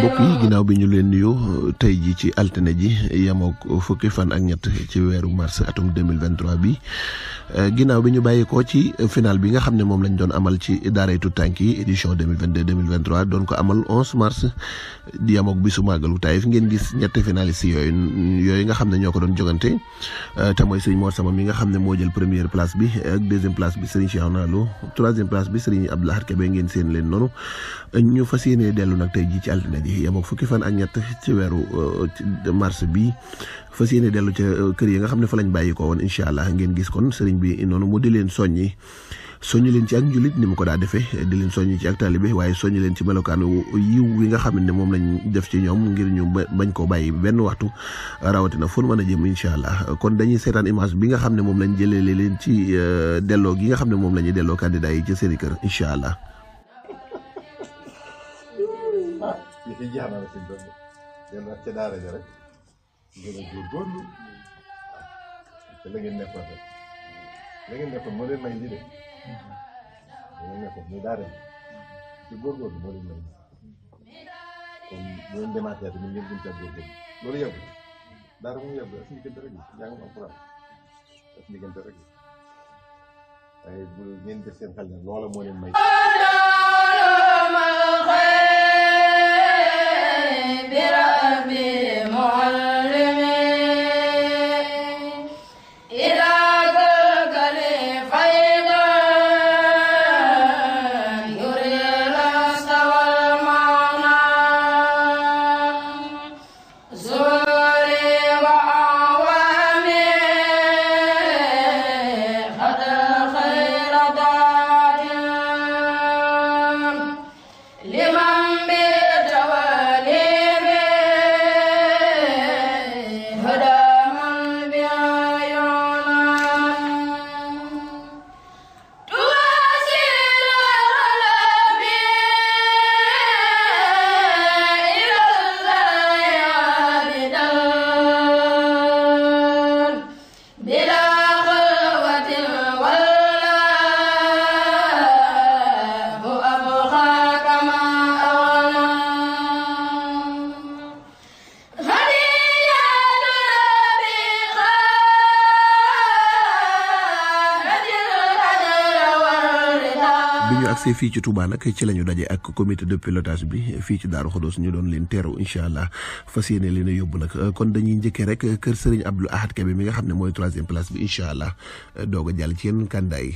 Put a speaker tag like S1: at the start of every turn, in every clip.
S1: mbokk yi ginnaaw bi ñu leen nuyu tey ji ci altine ji yemook fukki fan ak ñett ci weeru mars atum 2023 bi ginnaaw bi ñu bàyyikoo ci final bi nga xam ne moom lañ doon amal ci daaray Tutank yi édition 2022-2023 doon ko amal 11 mars di yemook bisu màggalu Taïf ngeen gis ñetti finalistes yooyu nga xam ne ñoo ko doon jogante te mooy Serigne Mor Sama mi nga xam ne moo jël première place bi ak deuxième place bi Serigne Cheikh Nalo troisième place bi Serigne Abdou Lahad Kébé ngeen seen leen noonu ñu fas yéene dellu nag tey ji ci altine ji yemook fukki fan ak ñett ci weeru mars bi fas yéene dellu ca kër yi nga xam ne fa lañ bàyyi ko woon incha allah ngeen gis kon sëriñ bi noonu mu di leen soññi leen ci ak njulit ni mu ko daa defee di leen soññi ci ak taalibe waaye soññi leen ci melokaan yiw wi nga xam ne moom lañ def ci ñoom ngir ñu bañ koo bàyyi benn waxtu rawatina fu mën a jëm incha allah kon dañuy seetaan image bi nga xam ne moom lañ jëlee leen ci delloo gi nga xam ne moom la ñuy delloo candidat yi ci seeni kër incha allah.
S2: fi jeex na la si doon dem ak ca daara ja rek gën a góorgóorlu te la ngeen nekkoon rek la ngeen nekkoon moo leen may lii de la ngeen nekkoon muy daara ji ci góorgóorlu moo leen may kon bu leen demaatee tamit ngeen gën caa góorgóorlu loolu yàgg daara mu yàgg suñu diggante rek jàng alxuraan suñu diggante rek waaye bu ngeen def seen xel ne loola moo leen may
S1: fii ci Touba nag ci lañu daje ak comité de pilotage bi fii ci Daaru Xudoos ñu doon leen teeru incha allah fas yéene leen a yóbbu nag kon dañuy njëkkee rek kër Serigne Abdou Lahad Kébé mi nga xam ne mooy troisième place bi incha allah doog a jàll ci yenn candidat yi.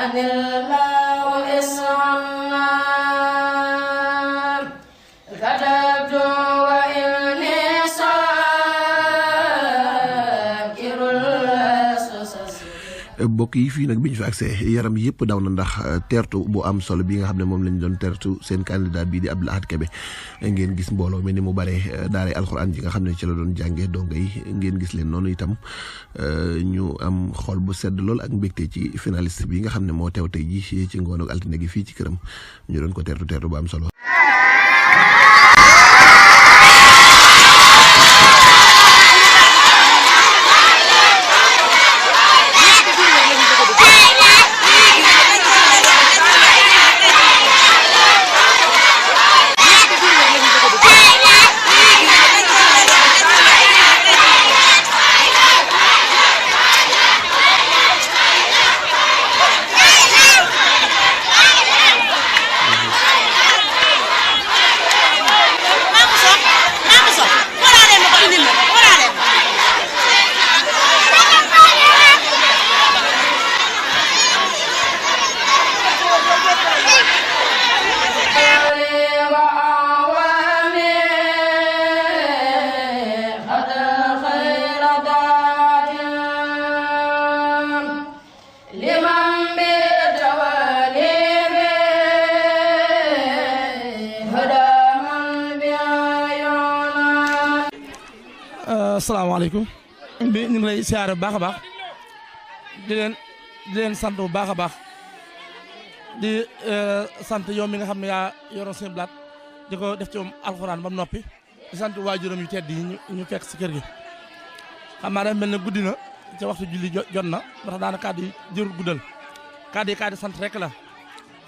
S3: Anil
S1: mbokk yi fii nag bi ñu fi accès yaram yëpp daw na ndax teertu bu am solo bi nga xam ne moom lañ doon teertu seen candidat bii di Abdou Lahad Kébé ngeen gis mbooloo mi ni mu bare daaray alxuraan ji nga xam ne ci la doon jàngee donga yi ngeen gis leen noonu itam ñu am xol bu sedd lool ak mbégte ci finaliste bi nga xam ne moo teew tey ji ci ngoonu altine gi fii ci këram ñu doon ko teertu bu am solo.
S3: asalaamaaleykum bi ñu ngi lay siyaare bu baax a baax di leen sant bu baax a baax di sant yow mi nga xam ne yaa yoroon seen blaat di ko def ci moom alxuraan ba mu noppi di sant waajuram yu tedd yi ñu fekk si kër gi xam naa dafa mel ne guddi na ca waxtu julli jot na ndax daana kàddu yi jërul guddal kàddu sant rek la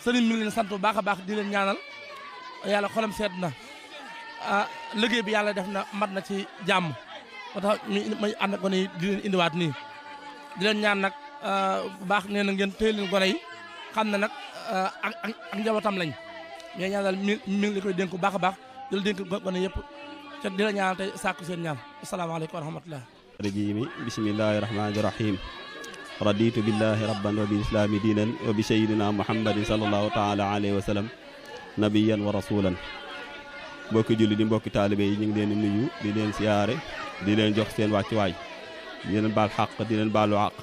S3: sëriñ mi ngi leen sant bu baax a baax di leen ñaanal yàlla xolam sedd na liggéey bi yàlla def na mat na ci jàmm moo tax may ànd ak gone yi di leen indiwaat nii di leen ñaan nag bu baax nee na ngeen téye leen gone yi xam ne nag ak njabootam lañ mais ñaanal mi ngi li koy dénk bu baax a baax di la dénk gone yëpp te di la ñaanal tey sàkku seen ñaan asalaamaaleykum wa rahmatullah
S4: rajimi bismillahi rahmani rahim raditu billahi rabban wa bil islami diinan wa bi sayyidina muhammadin sallallahu taala alayhi wa sallam nabiyan wa rasulan mbokki julli di mbokki taalibe yi ñu ngi leen di nuyu di leen siyaare di leen jox seen wàccuwaay di leen baal xaq di leen baalu xaq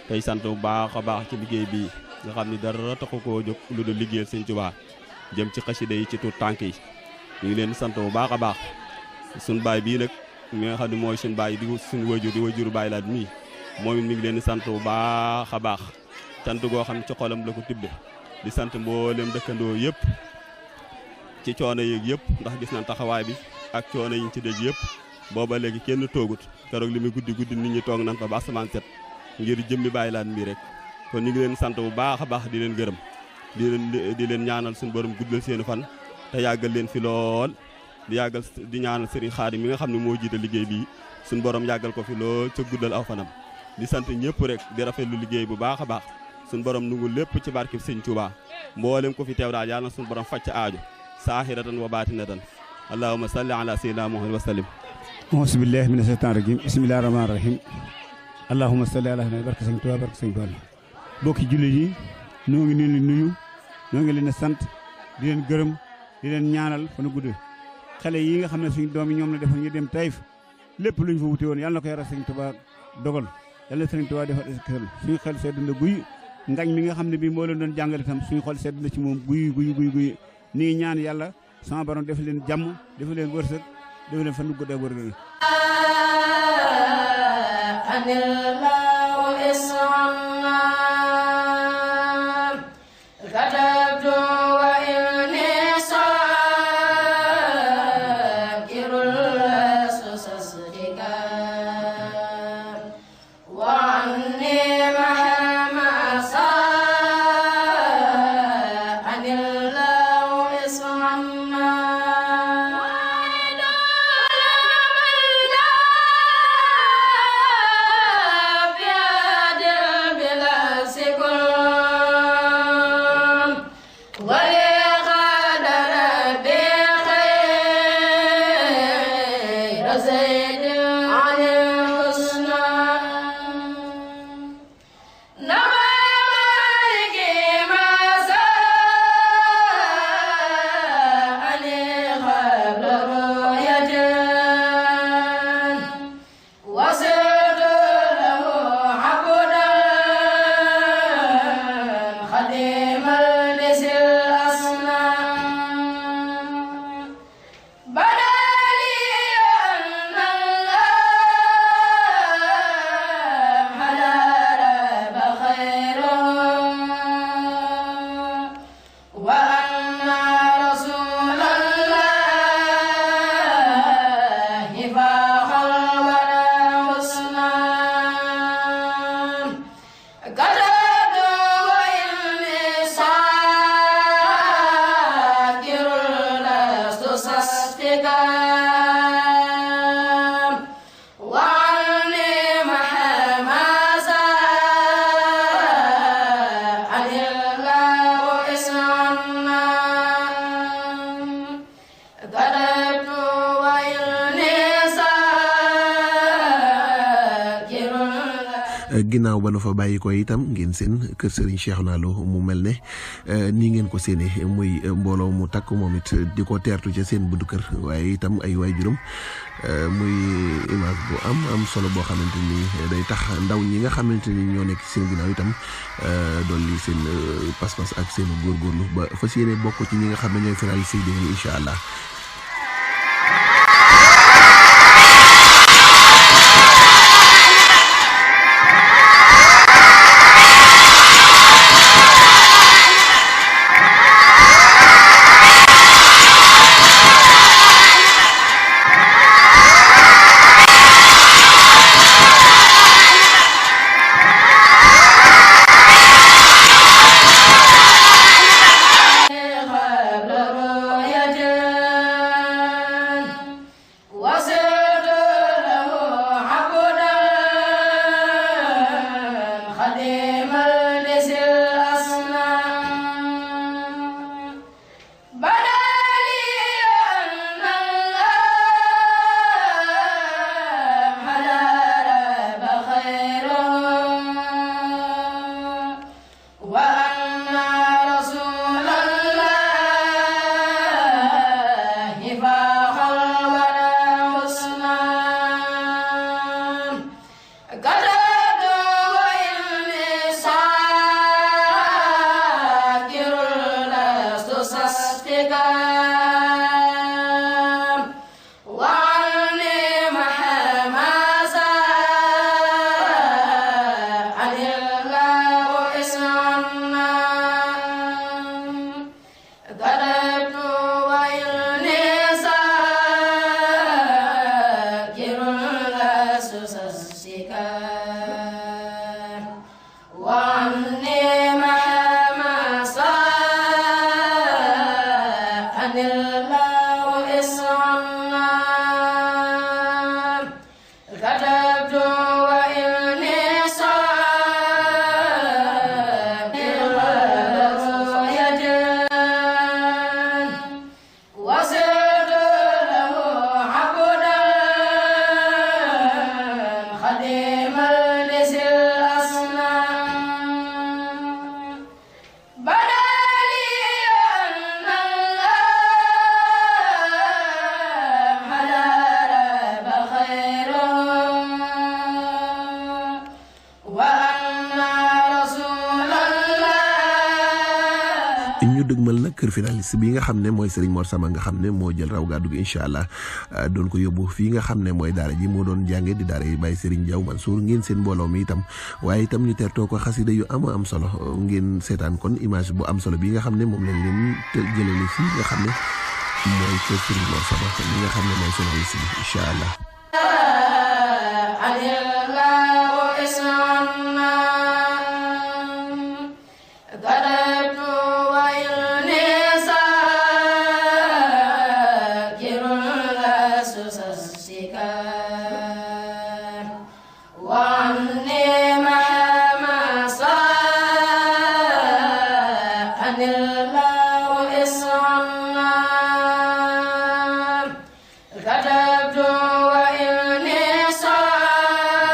S4: tey sant bu baax a baax ci liggéey bii nga xam ni dara taxu koo jóg lu dul liggéeyal Sëñ Tuubaa jëm ci xasida yi ci tuut tànk yi ñu ngi leen sant bu baax a baax suñ baay bii nag mi nga xam ne mooy suñ baay di suñ wajur di wajuru Baay Laat mii moom it mi ngi leen di sant bu baax a baax sant goo xam ne ci xolam la ko tibbe di sant mboolem dëkkandoo yëpp ci coono yeeg yëpp ndax gis nañ taxawaay bi ak coono yi ñu ci dëj yëpp booba léegi kenn toogut keroog li muy guddi nit ñi toog nañ fa ba asamaan set ngir jëmmi Baay Laat mii rek kon ñu ngi leen sant bu baax a baax di leen gërëm di leen ñaanal suñu borom guddal seeni fan te yàggal leen fi lool di ñaanal Serigne Khadim mi nga xam ne moo jiite liggéey bi suñu borom yàggal ko fi lool ca guddal aw fanam di sant ñëpp rek di rafetlu liggéey bu baax a baax suñu borom nungu lépp ci barke Sëñ Tuubaa mboolem ko fi teew daal yàlla na suñu borom facc aajo saahiratan wa baatinatan allahumma salli ala sayyidina muhammad wa sallim
S5: auzu billahi mina shaytaani rajim bismillahi rahmaani rahim allahumma salli ala barke Sëñ Tuubaa barke Sëñ Fallu bokki jullit yi ñoo ngi leen di nuyu ñoo ngi leen di sant di leen gërëm di leen ñaanal fa nu gudd xale yi nga xam ne suñu doom yi ñoom la defoon ñu dem Taïf lépp luñ fa wuti woon yàlla na ko yara Sëñ Tuubaa dogal yàlla na Sëñ Tuubaa defal xel suñu xel sedd na guy ngañ mi nga xam ne bii moo leen doon jàngale itam suñu xol sedd na ci moom guy nii ñaan yàlla sama borom def leen jàmm def leen wërsëg def leen fa nu gudd ak wërgël
S1: ginnaaw ba nu fa bàyyi ko itam ngeen seen kër Serigne Cheikhouna Lo mu mel ne nii ngeen ko séenee muy mbooloo mu takk moom it di ko teertu ca seen buntu kër waaye itam ay waajuram muy image bu am solo boo xamante ni day tax ndaw ñi nga xamante ni ñoo nekk seen ginnaaw itam dolli seen pas-pas ak seen góorgóorlu ba fas yéene bokk ci ñi nga xam ne ñooy finaliste yi déwén incha allah. ñu dëgmal nag kër finaliste bi nga xam ne mooy Serigne Mor Sama nga xam ne moo jël raw gàddu gi incha allah doon ko yóbbu fii nga xam ne mooy daara ji moo doon jànge di daara yi Baye Serigne Diaw Mansour ngeen seen mbooloo mi itam waaye itam ñu teertoo ko xasida yu am solo ngeen seetaan kon image bu am solo bi nga xam ne moom lañ leen jëlale fii nga xam ne mooy kër Serigne Mor Sama li nga xam ne mooy finaliste bi incha allah.
S6: كتبت وإني صار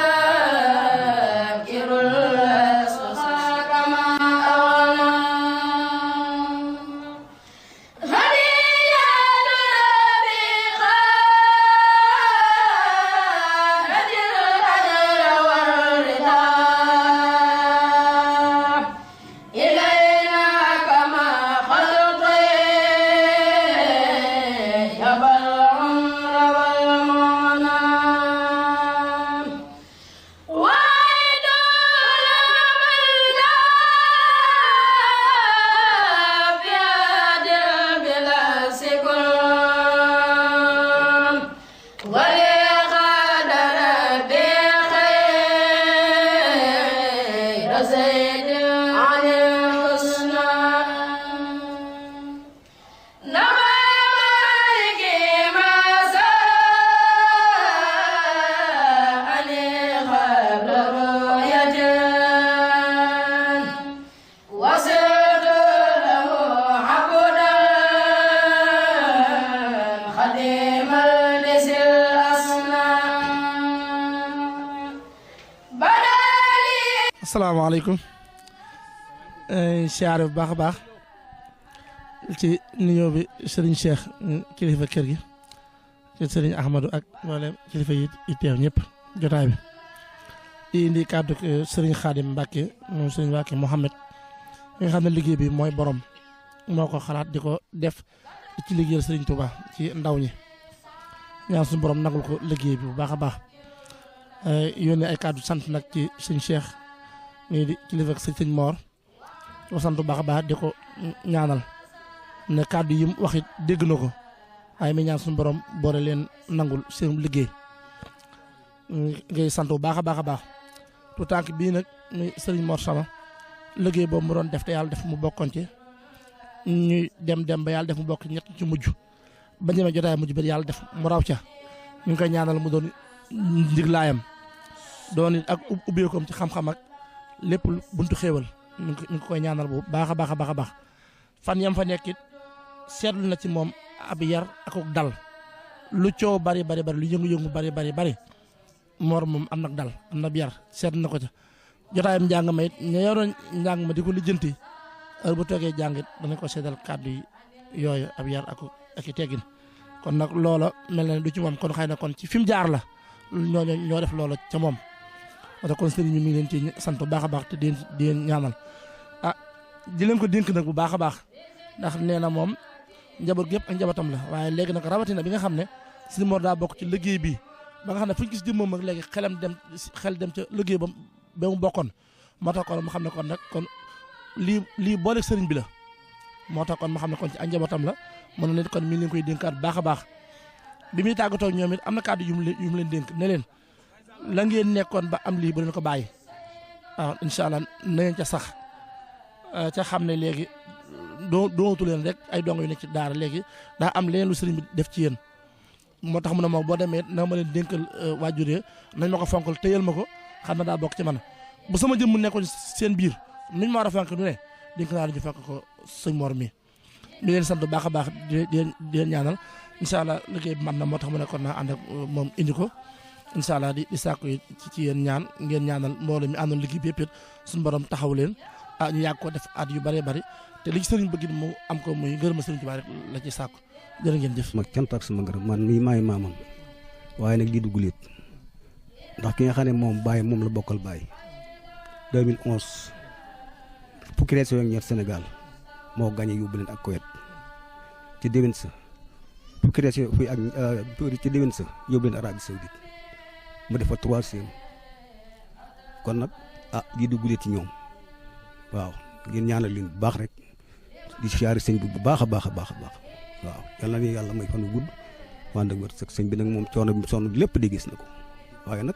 S6: زيد عن الحسنى نمالك ما سأني قبل رؤية وسرت له عبدا خديما لذي الأصنام بدالي.
S3: asalaamaaleykum siyaare bu baax a baax ci nuyoo bi sëriñ Cheikh kilifa kër gi ci sëriñ Ahmadou ak mboolem kilifa yi teew ñëpp jotaay bi di indi kàddu sëriñ Xaadim Mbàkke moom sëriñ Mbàkke Mouhamed mi nga xam ne liggéey bi mooy borom moo ko xalaat di ko def ci liggéeyal sëriñ Touba ci ndaw ñi ñaan suñu borom nagul ko liggéey bi bu baax a baax yónnee ay kàddu sant nag ci sëriñ Cheikh nii di kilifa ak sëñ Mor ko sant bu baax a baax di ko ñaanal ne kàddu yi mu wax it dégg na ko waaye mi ñaan suñu borom boole leen nangul seen liggéey ngay sant bu baax a baax a baax tout tànk bii nag muy sëriñ Mor Sama liggéey boobu mu doon def te yàlla def mu bokkoon ci ñuy dem ba yàlla def mu bokk ñett ci mujj ba ñemee jotaay mujj ba yàlla def mu raw ca ñu ngi koy ñaanal mu doon njiglaayam doon it ak ubbeekoom ci xam-xam ak lépp buntu xéewal ñu ngi koy ñaanal bu baax a baax a baax a baax fan yam fa nekk it seetlu na ci moom ab yar ak dal lu coow bari lu yëngu-yëngu bari Mor moom am nag dal am na yar seetlu na ko ca jotaayam njàng ma it ña yoroon njàng ma di ko lijjanti heure bu toogee jàng it danañ ko seetal kàddu yi yooyu ab yar ak i teggin kon nag loola mel na du ci moom kon xëy na kon ci fi mu jaar la ñoo def loola ca moom. wala kon sëriñ mi ngi leen ci sant bu baax a baax te di leen ñaanal di leen ko dénk nag bu baax a baax ndax nee na moom njaboot gépp ak njabootam la waaye léegi nag rawatina bi nga xam ne Sëriñ Mor daa bokk ci liggéey bi ba nga xam ne fu ñu gis jëmmam ak léegi xel dem ca liggéey ba mu bokkoon moo tax kon mu xam ne kon nag kon lii boole sëriñ bi la moo tax kon mu xam ne kon ci ak njabootam la mën na kon mi ngi leen koy dénkaat bu baax a baax bi muy tàggatoo ñoom it am na kàddu yu mu leen dénk ne leen la ngeen nekkoon ba am lii bu leen ko bàyyi waaw incha allah na ngeen ca sax ca xam ne léegi doonatu leen rek ay dongo yu nekk ci daara léegi daa am leneen lu sëriñ bi def ci yéen moo tax mu ne moom boo demee na ma leen dénkal waajur yi nañ ma ko fonkal téyal ma ko xam na daa bokk ci man bu sama jëm mu nekkoon seen biir nuñ ma war a fonk du ne dénk naa la ñu fekk ko sëñ Mor mi leen sant bu baax a baax di leen ñaanal incha allah liggéey bi man na moo tax mu nekkoon naa ànd ak moom indi ko incha allah di sàkku yi ci yéen ñaan ngeen ñaanal mbooloo mi àndoon liggéey bi yëpp it suñu borom taxaw leen ñu yàgg ko def at yu bëree bëri te li ci sëriñ bëgg mu am ko muy ngërëm sëriñ Tuubaa rek la ci sàkku jërë ngeen jëf.
S7: ma cant ak sama ngërëm man mii maay maamam waaye nag lii dugg léet ndax ki nga xam ne moom Baye moom la bokkal Baye 2011 fukki région ak ñett Sénégal moo gagné yóbbu leen ak Koweït ci déwén sa fukki région fii ak ci déwén sa yóbbu leen Arabie Saoudite mu def fa 3e kon nag lii dugg léet ci ñoom waaw ngeen ñaanal leen bu baax rek di siyaare sëñ bi bu baax a baax a baax a baax waaw yal na ni yàlla may fan wu gudd wante wër sëñ bi nag moom coono bi mu sonn lépp di gis na ko waaye nag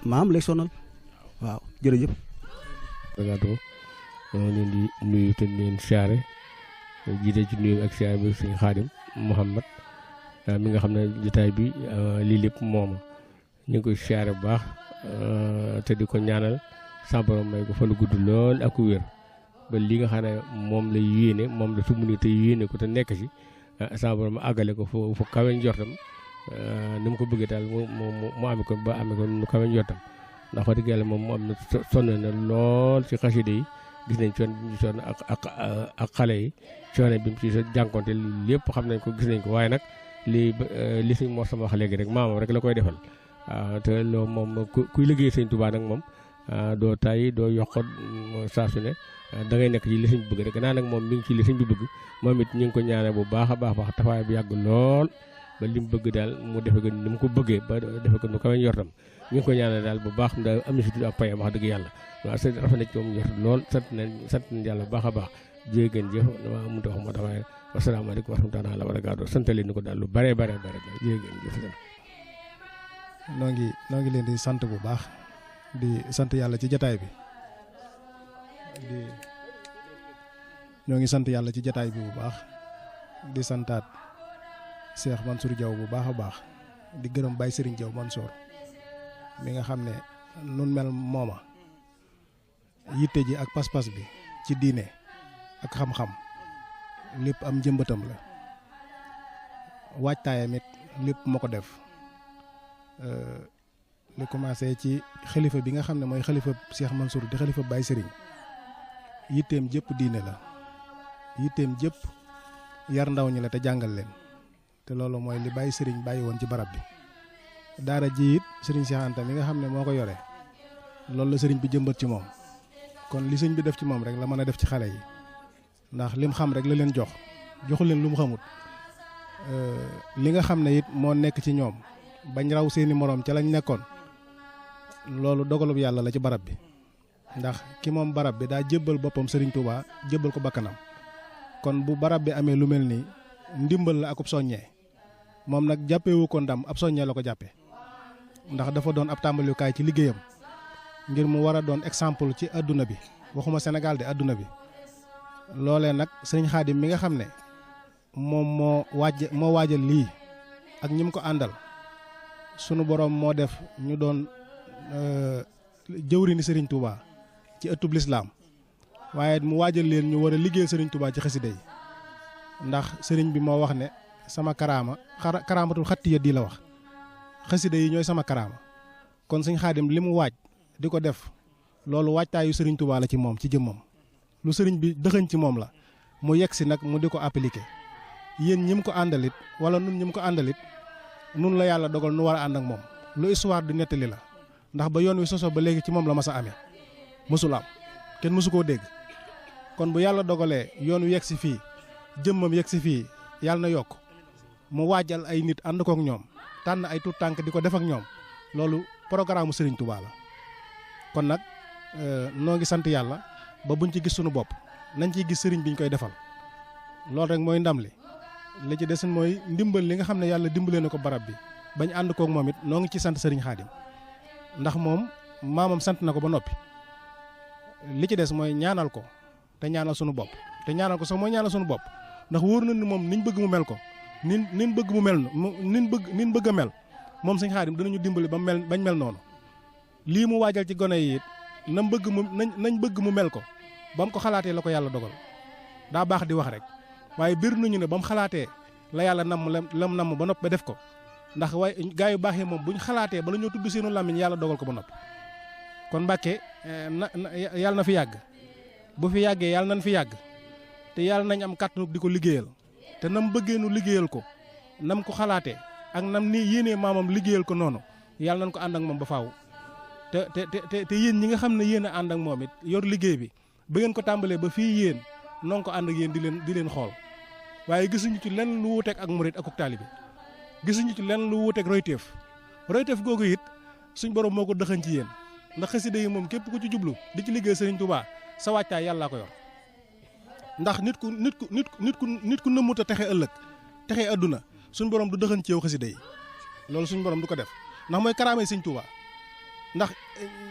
S7: maam lay sonal waaw jërëjëf.
S8: Ragato leen di nuyu te leen siyaare jiite ci nuyu ak siyaare bi sëñ Xaadim Mouhamad mi nga xam ne jotaay bi lii lépp mooma ñu ngi koy siyaare bu baax te di ko ñaanal sa borom may ko fan gudd lool ak wér ba li nga xam ne moom la yéene moom la sumb te yéene ko te nekk ci sa borom àggale ko fu kawe njortam ni mu ko bëggee daal mu amee ko ba amee ko nu kawe njortam ndax wax dëgg yàlla moom mu am na sonn na lool ci xasida yi gis nañ coono bi mu ci sonn ak xale yi coono bi mu ci jànkonte lépp xam nañ ko gis nañ ko waaye nag li suñ Mor Sama wax léegi rek maamam rek la koy defal te loolu moom kuy liggéey Sëñ Tuubaa nag moom doo tàyyi doo yokk saa su ne da ngay nekk ci li sëñ bi bëgg rek naa nag moom mi ngi ci li sëñ bi bëgg moom it ñu ngi ko ñaanal bu baax a baax taxawaay bi yàgg lool ba li mu bëgg daal mu defe ko ni mu ko bëggee ba defe ko nu kawe njortam ñu ngi ko ñaanal daal bu baax daal am na si ak payam wax dëgg yàlla waaw sëñ rafet na ci moom njort lool sant nañ yàlla bu baax a baax jërëgën jëf dama mënut a wax moo tax waaye wasalaamaaleykum wa rahmatulah wa barakaatu sant leen ni ko daal lu bare jërëgën jëf
S9: noo ngi leen di sant bu baax di sant yàlla ci jataay bi ñoo ngi sant yàlla ci jataay bi bu baax di santaat Cheikh Mansour Diaw bu baax a baax di gërëm Baye Serigne Diaw Mansour mi nga xam ne nun mel mooma yitte ji ak pas-pas bi ci diine ak xam-xam lépp am jëmbatam la waajtaayam it lépp moo ko def li commencé ci xalifa bi nga xam ne mooy xalifa Cheikh Mansour di xalifa Baye Serigne yitteem jëpp diine la yitteem jëpp yar ndaw ñi la te jàngal leen te loolu mooy li Baye Serigne bàyyi woon ci barab bi daara ji it Serigne Cheikh Anta mi nga xam ne moo ko yore loolu la Serigne bi jëmbat ci moom kon li sëñ bi def ci moom rek la mën a def ci xale yi ndax lim xam rek la leen joxu leen lu mu xamut li nga xam ne it moo nekk ci ñoom bañ raw seeni moroom ca lañ nekkoon loolu dogalub yàlla la ci barab bi ndax ki moom barab bi daa jébbal boppam Serigne Touba jébbal ko bakkanam kon bu barab bi amee lu mel nii ndimbal la akub soññee moom nag jàppewu ko ndam ab soññee la ko jàppee ndax dafa doon ab tàmbalikaay ci liggéeyam ngir mu war a doon exemple ci adduna bi waxuma Sénégal de adduna bi loolee nag sëriñ Xaadim mi nga xam ne moom moo waajal lii ak ñi mu ko àndal sunu borom moo def ñu doon jëwriñu Serigne Touba ci ëttub lislaam waaye mu waajal leen ñu war a liggéeyal Serigne Touba ci xasida yi ndax Serigne bi moo wax ne sama karaamatul xattiya di la wax xasida yi ñooy sama karaama kon sëñ Xaadim li mu waaj di ko def loolu waajtaayu Serigne Touba la ci moom ci jëmmam lu Serigne bi dëxëñ ci moom la mu yegg si nag mu di ko appliquer yéen ñi mu ko àndalit wala nun ñi mu ko àndalit nun la yàlla dogal nu war a ànd ak moom lu histoire du nettali la ndax ba yoon wi soso ba léegi ci moom la mas a amee mësul am kenn mësu koo dégg kon bu yàlla dogalee yoon wi yegg si fii jëmmam yegg si fii yàlla na yokk mu waajal ay nit ànd kook ñoom tànn ay tuut tànk di ko def ak ñoom loolu programme Serigne Touba la kon nag noo ngi sant yàlla ba buñ ci gis sunu bopp nañ ciy gis Serigne bi ñu koy defal loolu rek mooy ndam li ci des mooy ndimbal li nga xam ne yàlla dimbalee na ko barab bi bañ ànd kook moom it noo ngi ci sant Serigne Khadim ndax moom maamam sant na ko ba noppi li ci des mooy ñaanal ko te ñaanal sunu bopp te ñaanal ko sax mooy ñaanal sunu bopp ndax wóor na ni moom niñ bëgg mu mel ko nin bëgg mu mel nin bëgg a mel moom Serigne Khadim dinañu dimbali ba bañ mel noonu lii mu waajal ci gone yi it nañ bëgg mu mel ko ba mu ko xalaatee la ko yàlla dogal daa baax di wax rek waaye bir nañu ne ba mu xalaatee la yàlla lam namm ba noppi ba def ko ndax waaye gaa yu baax yi moom buñ xalaatee ba la ñoo tudd seenu làmmiñ yàlla dogal ko ba noppi kon Mbàkke yàlla na fi yàgg bu fi yàggee yàlla nañ fi yàgg te yàlla nañ am kàttanu di ko liggéeyal te nam bëggee nu liggéeyal ko nam ko xalaatee ak nam ni yéenee maamam liggéeyal ko noonu yàlla nañ ko ànd ak moom ba faaw te yéen ñi nga xam ne yéen a ànd ak moom it yor liggéey bi ba ngeen ko tàmbalee ba fii yéen noo ko ànd ak yéen di leen xool waaye gisuñu ci lenn lu wuuteeg ak murit ak taalibe gisuñu ci lenn lu wuuteeg royteef googu it suñ borom moo ko dëxañ ci yéen ndax xasida yi moom képp ku ci jublu di ci liggéey Serigne Touba sa wàccaay yàllaa ko yor ndax nit ku nëmmut a texe ëllëg texe adduna suñ borom du dëxañ ci yow xasida yi loolu suñ borom du ko def ndax mooy karaamay Serigne Touba ndax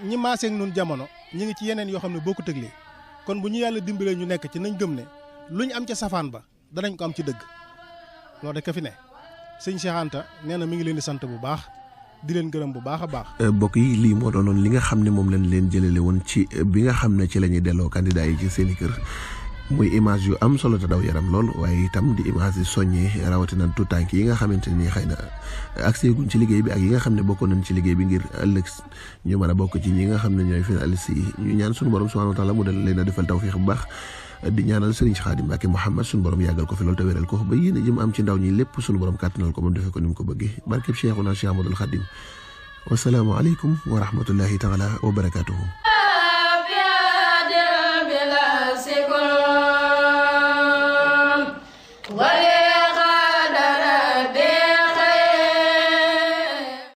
S9: ñi maaseeg nun jamono ñi ngi ci yeneen yoo xam ne boo ko tëglee kon bu ñu yàlla dimbalee ñu nekk ci nañ gëm ne lu ñu am ca safaan ba danañ ko am ci dëgg loolu rek ka fi ne sëñ Cheikh Anta nee na mi ngi leen di sant bu baax di leen gërëm bu baax a baax.
S1: mbokk yi lii moo doonoon li nga xam ne moom lañ leen jëlale woon ci bi nga xam ne ci la ñuy delloo candidat yi ci seen i kër muy image yu am solo te daw yaram lool waaye itam di image yi soññee rawatina tuutànk yi nga xamante ni xëy na accès guñ ci liggéey bi ak yi nga xam ne bokkoon nañ ci liggéey bi ngir ëllëg ñu mën a bokk ci ñi nga xam ne ñooy finaliste yi ñu ñaan suñu borom subhanahu wa taala mu dal leen a defal tawfiix bu baax di ñaanal Serigne Khadim Mbacké Mouhamad suñu borom yàggal ko fi loolu te wéral ko ba yéen a jëm am ci ndaw ñi lépp suñu borom kàttanal ko moom defee ko ni mu ko bëggee barkeb Cheikhuna Cheikh Ahmadul Khadim wasalaamu aleykum wa rahmatullahi taala wa barakatuhu
S6: wale